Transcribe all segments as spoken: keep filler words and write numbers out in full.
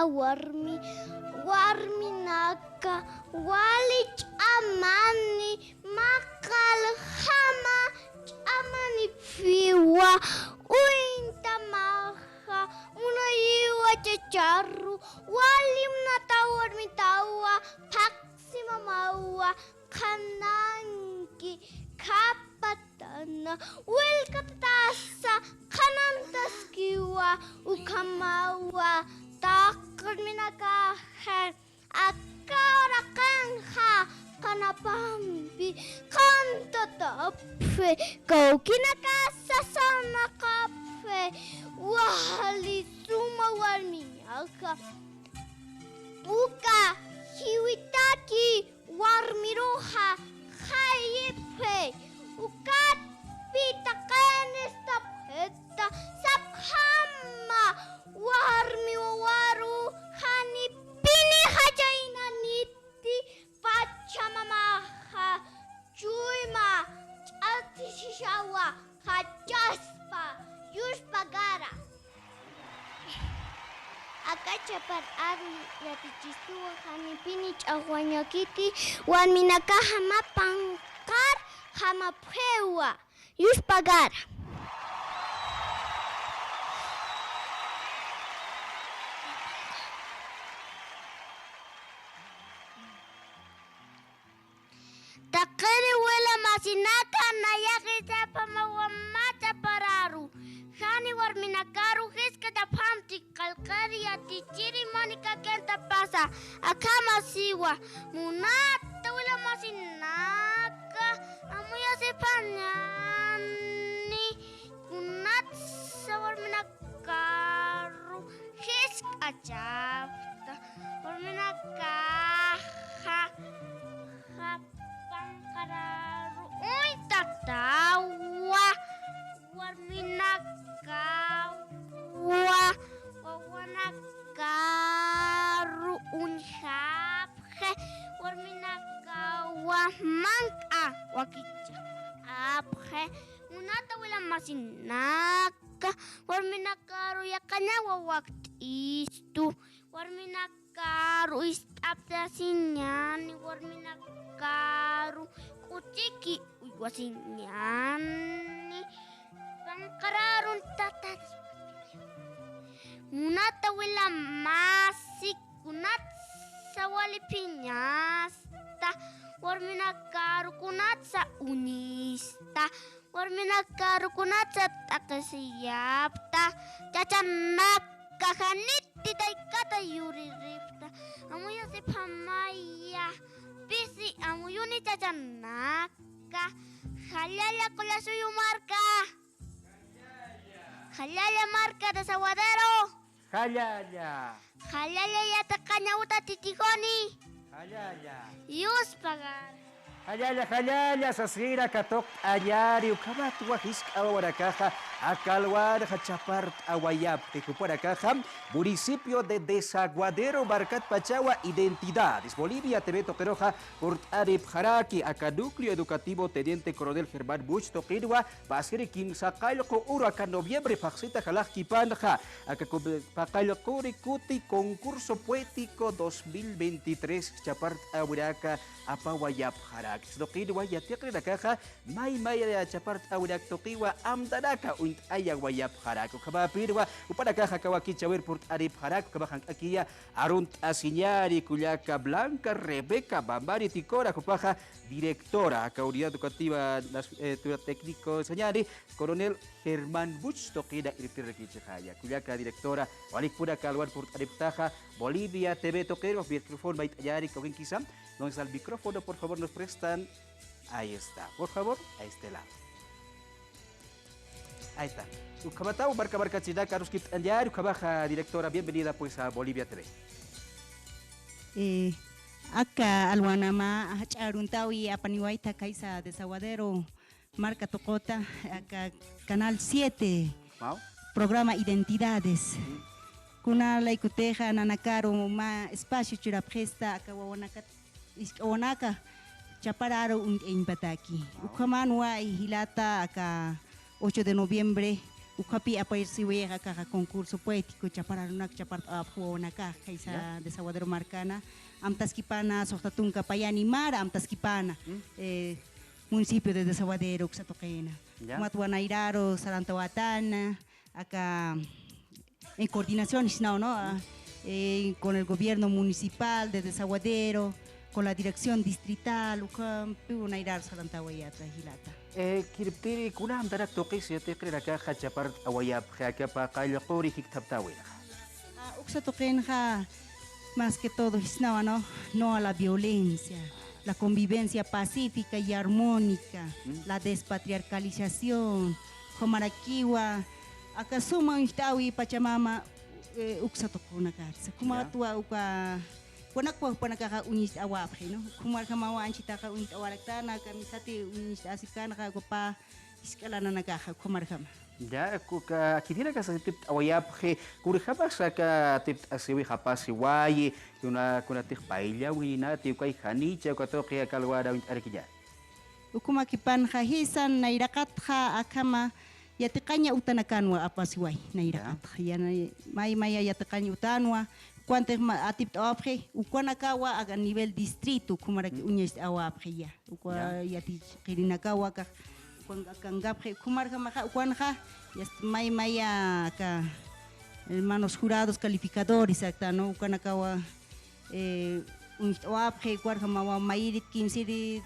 warmi, warminaka wali ch'amani, maqallama ch'amanipxiwa, uñtamaxa, munayiwa chacharru, wali munataw warmitawa, phaxsimamawa, qhananki, khapatana, willkatatasa, qhanantaskiwa, ukhamawa, taqi warminakaxa, aka uraqinxa, qhanapampi, qhantatapxi, kawkinakasa sarnaqapxi, wali suma warmiñaxa. Uka jiwitaki warmiruxa jayipxi, ukatpi taqinistapxita, sapxama warmi wawaru, janipinixa chaynaniti, pachamamaxa chuyma ch'atisishawa, jachaspa, yuspagara. Aka chapar aru yatichistuwa, janipini ch'axwañakiti, warminakaxa mä panqar jamapxiwa, yuspagara. Taqini wila masinaka, nayax isapxamawa mä chapar aru. Jani warminakaru jisk'atapxamti, qallqiri yatichiri Mónica Quintapasa. Akhama siwa, munata wila masinaka, amuyasipxañäni, kunatsa warminakaru jisk'achapxta, warminakaxa, panqar aru uñtatawa, warminakawa, wawanakaru uñjapxi, warminakawa manq'a wakichapxi, munata wila masinaka, warminakaru yaqañawa wakt'istu, warminakaru ist'aptasiñäni, warminakaru k'uchiki uywasiñäni, panqar arun tata. Munata wila masi, kunatsa waliphiñasta, warminakaru kunatsa uñista, warminakaru kunatsa t'aqhisiyapxta, chachanaka janiti taykata yuriripxta, amuyasipxamaya, pisi amuyuni chachanaka, jallalla Qullasuyu marka, jallalla marka Desaguadero. Jallalla. Jallalla yatiqaña uta titijoni. Jallalla. Yuspagara. Jallalla, jallalla, sasira katuq t'añari, ukhamatwa jisk'a wawanakaxa, aka alwanxa chapart'awayapxi, jupanakaxa, municipio de Desaguadero markatpachawa Identidades Bolivia T V tuqiruxa purt'anipxaraki, aka núcleo educativo Teniente Coronel Germán Busch tuqinwa, pasiri kimsa qallqu uru aka noviembre phaxsita jalaxkipanxa, aka cum-, paqallquri kuti concurso poético dos mil veintitrés chapart'awinaka apawayapxarak. Tuqinwa yatiqinakaxa, may may chapart'awinak tuqiwa amtanaka uñt'ayawayapxarak. Ukhamapinwa, jupanakaxa aka wakichäwir purt'anipxarak, ukhama jank'akiya arunt'asiñäni kullaka Blanca Rebeca Bambari Ticora, jupaxa directora aka Unidad Educativa Nas-, eh, Técnico sañäni, Coronel Germán Busch tuqina irpirirakichixaya. Kullaka directora, walikpuna aka alwan purt'anipxtaxa, Bolivia T V tuqinwa, micrófono mayt'añäni, kawkinkisa. Entonces, al micrófono, por favor, nos prestan. Ahí está. Por favor, a este lado. Ahí está. Ukhamataw, marka markachirinaka aruskipt'añäni, ukhamaxa, directora, bienvenida, pues, a Bolivia T V. Eh, aka alwanama, jach'a aruntawi apaniwayta kaysa Desaguadero marka tuquta, aka Canal siete, Mau. Programa Identidades. Ujú. Kuna laykutixa nanakaru mä espacio churapxista, aka wawanakat, isk'a wawanaka chapar aru uñt'ayañpataki. Mau. Ukhamanwa jilata aka ocho de noviembre, Ukhapi apayasiwixa akaxa concurso poético, chapar arunak, chapar, ah, wawanakax, khaysa Ya. Desaguadero markana, amtaskipana, suxta tunka payani mara amtaskipana, Mm. eh, municipio de Desaguadero, uksa tuqina. Ya. Ukhamawa nayraru sarantawayätana, aka, en coordinación, sino, ¿no? Ah, eh, con el gobierno municipal de Desaguadero, con la dirección distrital, ukhampiw nayraru sarantawayäta, jilata. Eh, kirptiri, kuna amtarak tuqis yatiqirakaxa chapart'awayapxi aka paqallquri jikthaptäwinxa. Ah, uksa tuqinxa, más que todo, jisnawa, ¿no? No a la violencia, la convivencia pacífica y armónica, Mm. la despatriarcalización, ukhamarakiwa, aka suma uñjt'äwi Pachamama, eh, uksa tuqinakatsa. Ya. Ukhamatwa uka, ukanakwa jupanakaxa uñjt'awapxi, ¿no? Ukhamarjamawa anchitaxa uñjt'awaraktana, kamisati uñjt'asipkänxa, uka pä jisk'a lananakaxa, ukhamarjama. Ya, ku-, ka-, khitinakasa atipt'awayapxi, kunjamasa aka atipt'asiwi japasiwayi, kuna, kunatix payllawinati, ukay janicha, uka tuqi aka alwara uñt'arakiñäni. Ukhamakipanxa jisa, nayraqatxa akhama yatiqañ utanakanwa apasiway, nayraqatxa. Ya. Yana, may maya yatiqañ utanwa, ukanti ma-, atipt'awapxi, ukanakawa a nivel distrito, ukhamaraki Mm. uñacht'awapxi ya. Uka Ya. yatiqinakawa akax, ukan-, akankapxi, ukhamarjamaxa, ukanxa, ya est-, may maya aka hermanos jurados calificadores, aka, ¿no? Ukanakawa, eh, uñjt'awapxi, ukarjamawa mayirit kimsirit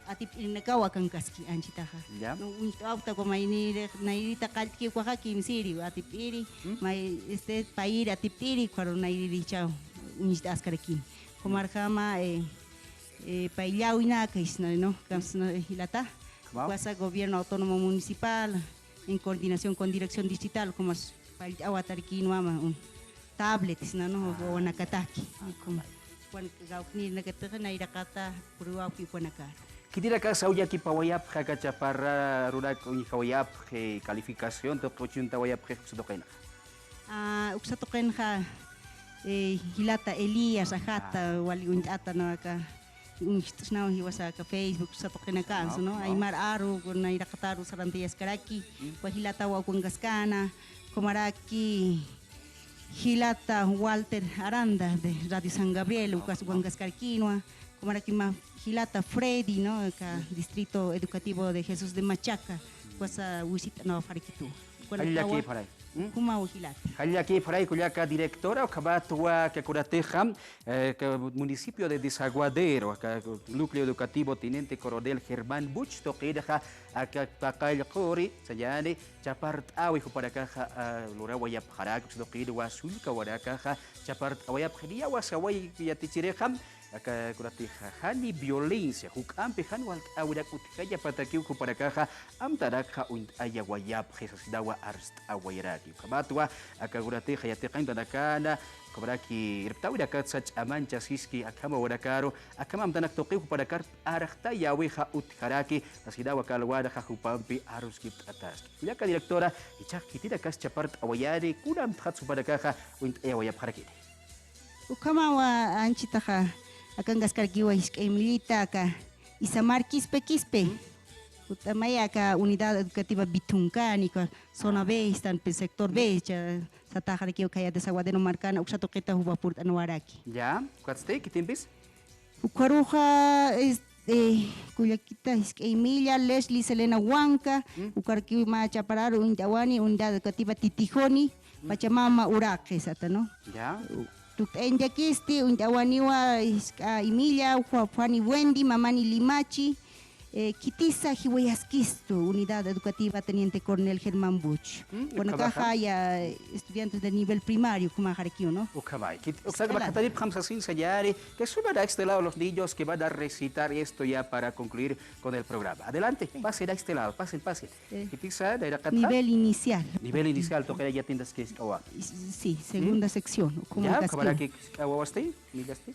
atipt'irinakawa akankaski anchitaxa. Ya. No, uñjt'awapxta uka mayniri, nayrita qalltki ukaxa kimsiri atipt'iri, Mm. may, este, payiri atipt'iri, ukaru nayririchaw uñjt'askarakini. Ukhamarjama, eh, eh, payllawinaka jisna, ¿no? Kamsna jilata. Wow. Ukasa gobierno autónomo municipal, en coordinación con dirección distrital, ukhamas payllt'awatarakïnwa mä, un tablet, sna, ¿no? Ah, wawanakataki. Ah, ukham. Vale. Ukan kawknirinakatix nayraqata pruebawki ukanakaru. Khitinakasa uñakipawayapxi aka chaparra arunak uñjawayapxi, calificación tuqi uñt'awayapxi uksa tuqinxa. Ah, uksa tuqinxa, eh, jilata Elías Ajata, Ah. wali uñt'ata, ¿no? Aka uñjt'snaw jiwasa aka Facebook, uksa tuqinakansa, ¿no? Ah, ah. Aymar aru, nayraqataru sarantayaskaraki, Mm. uka jilatawa ukankaskana, ukhamaraki jilata Walter Aranda de Radio San Gabriel, ukas Ah, ah. ukankaskarakïnwa, ukhamaraki mä jilata Freddy, ¿no? Aka Mm. Distrito Educativo de Jesús de Machaca, ukasa wisit'anawapxarakitu. Ukanakawa Jallakipxaray. ¿Mm? Jumaw jilata. Jallakipxaray kullaka directora, ukhamatwa aka kunatixa, eh, aka municipio de Desaguadero, aka núcleo educativo Teniente Coronel Germán Buch tuqinxa, aka paqallquri, sañäni, chapart'äwi jupanakaxa, ah, lurawayapxaraki, uksa tuqinwa sullkawanakaxa chapart'awayapxi, niyawa saway yatichirixa, aka kunatixa, jani violencia, juk'ampi jan walt'äwinak utjañapatakiw jupanakaxa, amtanakxa uñt'ayawayapxi sasinawa arst'awayaraki. Ukhamatwa, aka kunatixa yatiqañ utanakana, ukhamaraki irpt'äwinakatsa ch'amanchasiski akham wawanakaru, akham amtanak tuqiw jupanakar arxtayäwixa utjaraki, sasinawa aka alwanxa jupampi aruskipt'ataski. Kullaka directora, jichhax khitinakas chapart'awayani, kuna amtxatsa jupanakaxa uñt'ayawayapxarakini. Ukhamawa anchitaxa akankaskarakiwa jisk'a imillita aka Isamar Quispe Quispe. Mm. Jut'amaya aka unidad educativa Bitunkani, aka zona Ah. B, istan, pues, sector B, Mm. cha, sataxarakiwa khaya Desaguadero markana, uksa tuqita jupapurt'anwaraki. Ya, ukatsti, khitimpis? Ukharuxa, este, kullakita jisk'a imilla, Leslie Selena Huanca, Mm. ukaraki mä chapar aru uñt'awani, unidad educativa Titijoni, Mm. Pachamama uraqi sata, ¿no? Ya. Tukt'ayañakisti, uñt'awaniwa jisk'a imilla, Ju-, Juani Wendy, Mamani Limachi, eh, khitisa jiwayaskistu, unidad educativa Teniente Coronel Germán Buch. Mm, ukanakaxa ukhamaraki ya estudiantes de nivel primario, ukhamaraki, ¿no? Ukhamay. Khit-, uksa Escala. Makatarip jamsasin sayari, que suban a este lado los niños que van a recitar esto ya para concluir con el programa. Adelante, Sí. pasen a este lado, pasen, pasen. Eh, Khitisa, nayraqatxa? Nivel inicial. Nivel inicial, tuqiraki yatiñaski jisk'a wawa. Sí, segunda ¿Mm? sección, ¿cómo Ya, castillo? Ukhamaraki jisk'a wawasti, imillasti.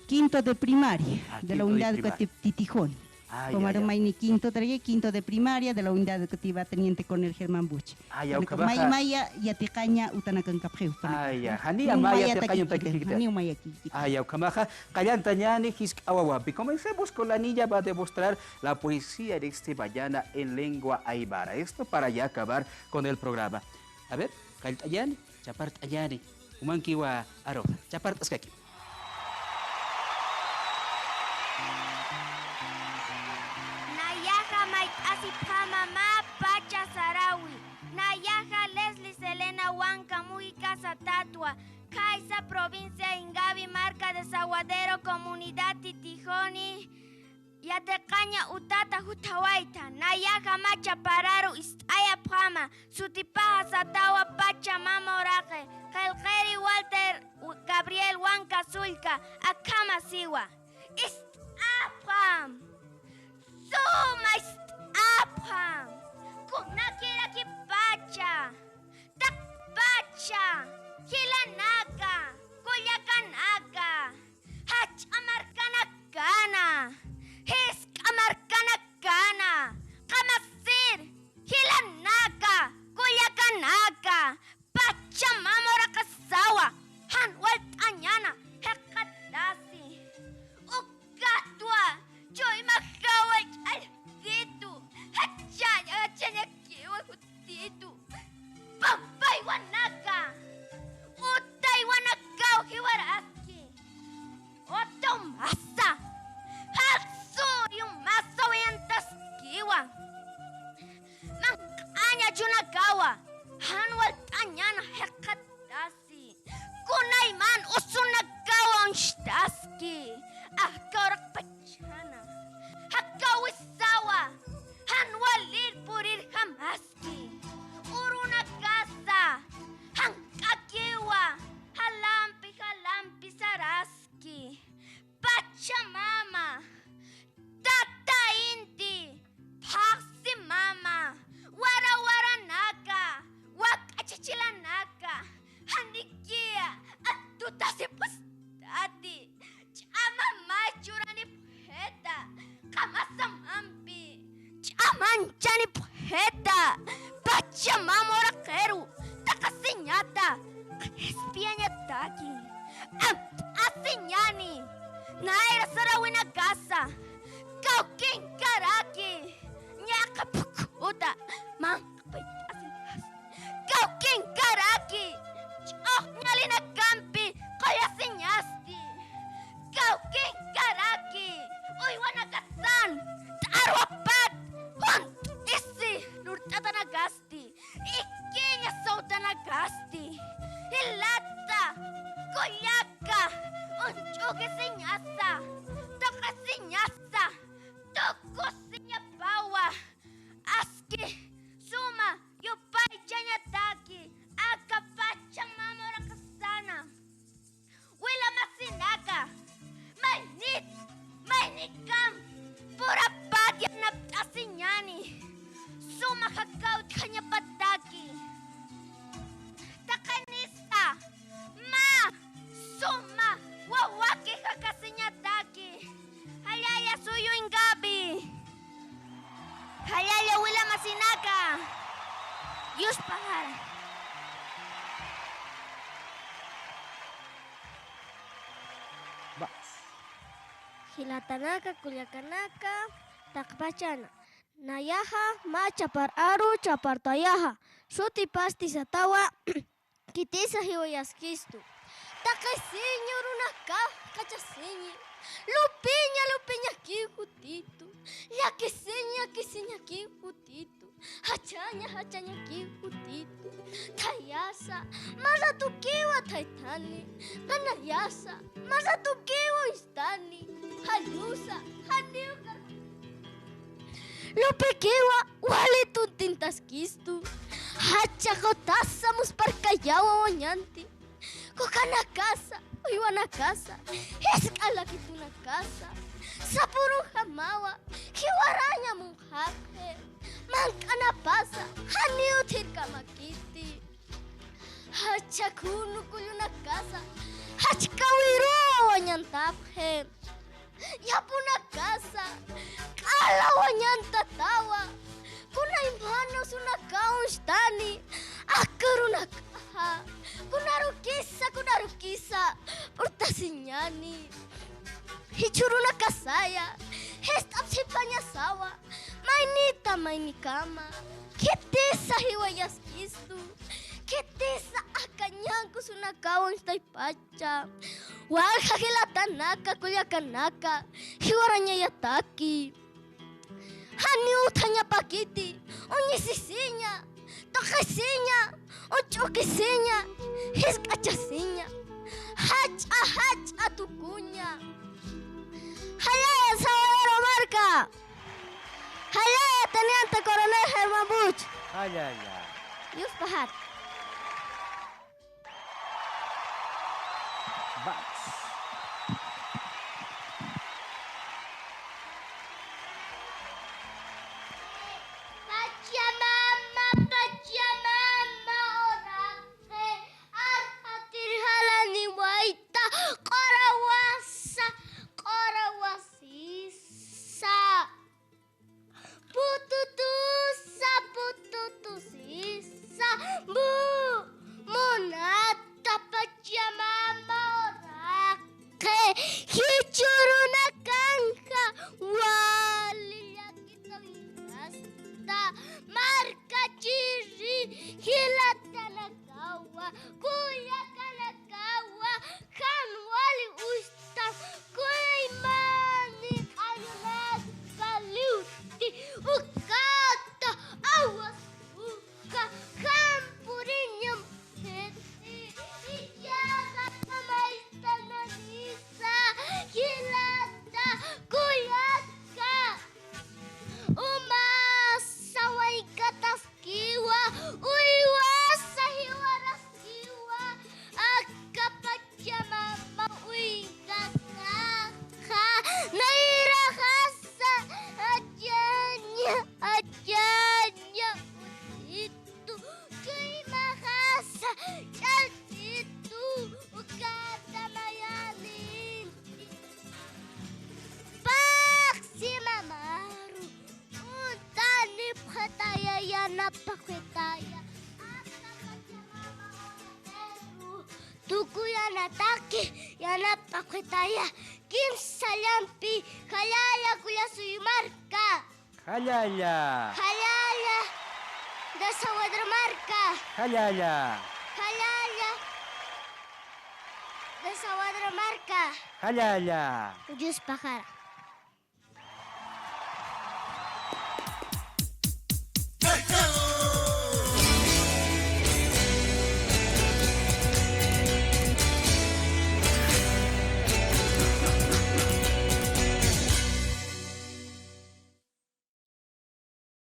Quinto de primaria, Ah, de la quinto de unidad primaria. Educativa Titijoni. Ay, ay, ay. Mayni quinto, quinto de primaria de la unidad educativa Teniente Coronel Germán Buche. Ay, ay, ukhamaxa. May maya yatiqaña utanakan kapxiw. Ay, ay, jani may maya yatiqaña utanakan. Jani may yatiqaña. Ay, ay, ukhamaxa, qalltañäni jisk'a wawampi. Comencemos con la niña va a demostrar la poesía de este mañana en lengua aymara. Esto para ya acabar con el programa. A ver, qalltañäni, chapartañäni. Jumankiwa aruxa, chapart'askaki. Nayaxa mayt'asipxama mä pacha sarawi. Nayaxa Leslie Selena Huanca Mujica satätwa, khaysa provincia Ingavi, marca Desaguadero, comunidad Titijoni. Yatiqaña utata jutawayta, nayaxa mä chapar aru ist'ayapxama, sutipaxa satawa Pachamama uraqi, qillqiri Walter Gabriel Huanca Sullka, akhama siwa. Ist'apxam, suma ist'apxam, kunakirakipacha, taqpacha, jilanaka, kullakanaka, jach'a markanakana, jisk'a markanakana, qamasir, jilanaka, kullakanaka, Pachamama uraqisawa, jan walt'añäna jikxatasi. Ukatwa, chuymajawa ch'allkitu, jachaña, jachañakiwa jutitu. Pampaywanaka, utaywanakaw jiwaraski. Utumasa, jalsuyumasa wayantaskiwa. Manq'aña chunakawa, jan walt'añäna jikxatasi. Kunayman usunakawa uñstaski. Aka uraqpachana, jakawisawa, jan walir purirjamaski. Urunakasa, jank'akiwa, jalampi, jalampi saraski. Pachamama, tata inti, phaxsi mama, wara waranaka, wak'a chachilanaka, janikiya, atutasi pustati, ch'ama may churanipxita, qamasamampi, ch'amanchanipxita, Pachamama uraqiru, taqasiñata, qhispiyañataki, amt'asiñani, nayra sarawinakasa, kawkinkaraki, ñaqha phuqhuta, manq'payt'asiñas, kawkinkaraki, ch'uxñalinakampi, qullasiñasti, kawkinkaraki, uywanakasan, t'arwapat, junt'isi, lurt'atanakasti, ikiña sawtanakasti, jilata, kullaka, uñch'ukisiñasa, tuqisiñasa, tukusiñapawa, aski, suma, yupaychañataki, aka Pachamama uraqisana. Wila masinaka, maynit, maynikamp purapaki, napt'asiñani, suma jakawtjañapataki. Taqinisa, mä suma wawaki jakasiñataki. Jallalla suyu Ingavi. Jallalla wila masinaka. Yuspaxara. Vas. Jilatanaka, kullakanaka, taqpachana. Nayaxa mä chapar aru, chapar tayaxa. Sutipasti satawa, khitisa jiwayaskistu. Taqisiñu urunakax qhachasiñi. Lupiña, lupiñakiw jutitu. Llakisiña, llakisiñakiw jutitu. Jachaña, jachañakiw jutitu. Thayasa, mä ratukiwa thaythani. Qanayasa, mä ratukiwa uñstani. Jallusa, janiw Lupikiwa wali tuntintaskistu. Jacha qutasa muspharkayawa wañanti. Kukanakasa, uywanakasa, jisk'a lakitunakasa, sapurujamawa, jiwaraña munxapxi. Manq'anapasa, janiw thirkamakiti. Jacha khunu kullunakasa, jachkawiruwa wañantapxi. Yapunakasa, q'ala wañantatawa. Kunaymanus uñakawstani, akürunakaxa. Kunarukisa, kunarukisa, purtasiñani. Jichhürunakasaya, jist'apsiphañasawa. Maynita maynikama, khitisa jiwayaskistu, khitisa aka ñankusunakawan taypacha. Walja jilatanaka, kullakanaka, jiwarañayataki. Janiw utjañapakiti, uñisisiña, tuqisiña, uch'ukisiña, jisk'achasiña. Jach'a, jach'a tukuña. Jallalla, Desaguadero marka. Jallalla, teniente coronel Germán Buch. Jallalla. Yuspaxat. Vas. Pachamama, Pachamama, uraqi, arxatir jalaniwayta, q'urawasa, q'urawasisa. Pututusa, pututusisa, mu, munata Pachamama uraqi, jichhürunakanxa, wali llakit'añasta, markachiri, jilatanakawa, kullakanakawa, jan wali uñstam, kunaymani q'añunaka liwti, ukata, awas uka, jan puriñam jiti, ichaxa kamaytananisa, jilata, kullaka, umasa waykatas kiwa, uywasa jiwaraskiwa, aka Pachamama uykakaxa, nayraxasa, achaña, achaña, utitu, chuymaxasa, ch'altitu, ukata mayalinti. Paqsi mamaru, untanipxataya, yanapxataya. Aka Pachamama uraqi, tukuyanataki, yanapxataya. Kimsa llampi, jallalla, kullasuyu marka. Jallalla. Jallalla. Desaguadero marka. Jallalla. Jallalla. Desaguadero marka. Jallalla. Yuspaxara.